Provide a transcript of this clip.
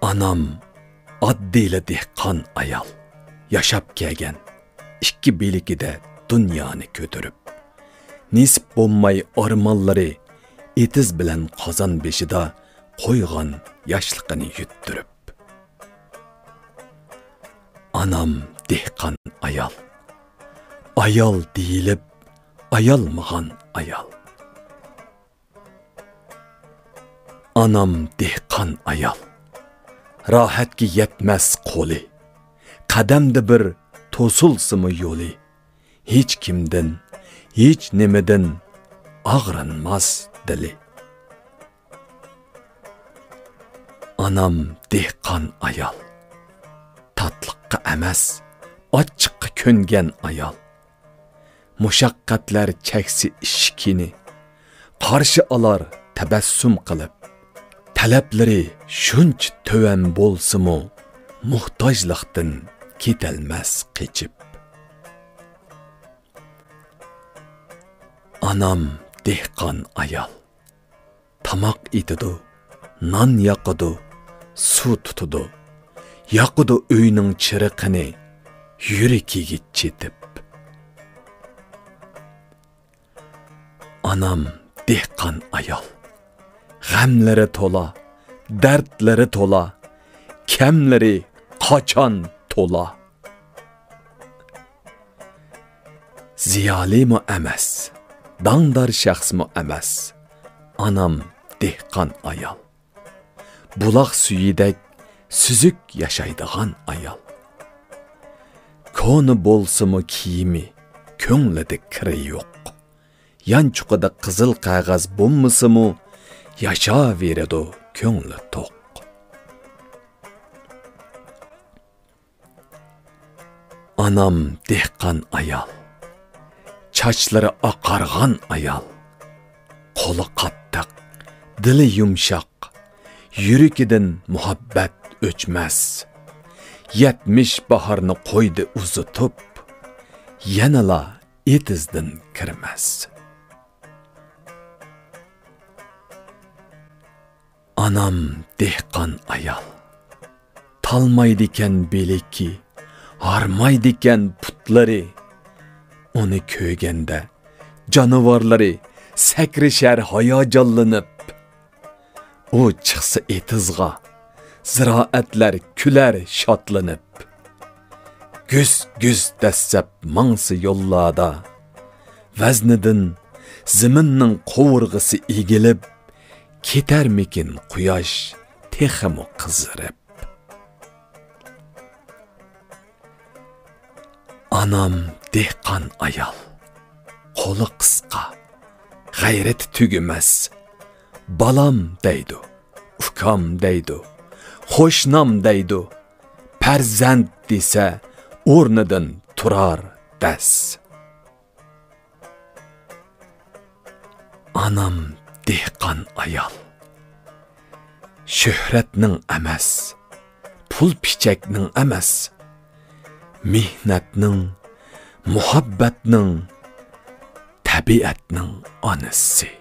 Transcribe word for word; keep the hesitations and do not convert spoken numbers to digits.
ئانام ئاددىيلا دېھقان ئايال، ياشاپ كەلگەن ئىككى بىلىكىدە دۇنيانى كۆتۈرۈپ، نېسىپ بولماي ئارمانلىرى ئېتىز بىلەن قازان بېشىدا قويغان ياشلىقىنى يۈتتۈرۈپ. ئانام دېھقان ئايال، ئايال دېيىلىپ ئايالمىغان ئايال. ئانام دېھقان ئايال، راھەتكە يەتمەس قولى، قەدەمدە بىر توسۇلسىمۇ يولى، ھېچكىمدىن، ھېچ نېمىدىن ئاغرىنماس دىلى. ئانام دېھقان ئايال، تاتلىققا ئەمەس، ئاچچىققا كۆنگەن ئايال. مۇشەققەتلەر چەكسە ئىشىكىنى، قارشى ئالار تەبەسسۇم قىلىپ. تەلەپلىرى شۇنچە تۆۋەن بولسىمۇ، موھتاجلىقتىن كېتەلمەس قېچىپ. ئانام دېھقان ئايال. تاماق ئېتىدۇ، نان ياقىدۇ، سۇ تۇتىدۇ. ياقىدۇ ئۆينىڭ چىرىقىنى يۈرىكىگە چېتىپ. ئانام دېھقان ئايال. غەملىرى تولا، دەردلىرى تولا، كەملىرى قاچان تولا. زىيالىيمۇ ئەمەس، داڭدار شەخسمۇ ئەمەس. ئانام دېھقان ئايال. بۇلاق سۈيىدەك سۈزۈك ياشايدىغان ئايال. كونا بولسىمۇ كىيىمى، كۆڭلىدە كىرى يوق. يانچۇقىدا قىزىل قەغەز بولمىسىمۇ، ياشاۋېرىدۇ كۆڭلى توق. ئانام دېھقان ئايال، چاچلىرى ئاقارغان ئايال، قولى قاتتىق، دىلى يۇمشاق، يۈرىكىدىن مۇھەببەت ئۆچمەس. يەتمىش باھارنى قويدى ئۇزىتىپ، يەنىلا ئېتىزدىن كىرمەس. ئانام دېھقان ئايال، تالمايدىكەن بىلىكى، ھارمايدىكەن پۇتلىرى. ئۇنى كۆرگەندە جانىۋارلىرى سەكرىشەر ھاياجانلىنىپ. ئۇ چىقسا ئېتىزغا، زىرائەتلەر كۈلەر شادلىنىپ. گۈس-گۈس دەسسەپ ماڭسا يوللاردا، ۋەزنىدىن زېمىننىڭ قوۋۇرغىسى ئېگىلىپ، كېتەرمىكىن قۇياش تېخىمۇ قىزىرىپ؟ ئانام دېھقان ئايال، قولى قىسقا، غەيرىتى تۈگىمەس. بالام دەيدۇ، ئۇكام دەيدۇ، قوشنام دەيدۇ، پەرزەنت دېسە ئورنىدىن تۇرار دەس. ئانام دېھقان ئايال، شۆھرەتنىڭ ئەمەس، پۇل پىچەكنىڭ ئەمەس، مېھنەتنىڭ، مۇھەببەتنىڭ، تەبىئەتنىڭ ئانىسى.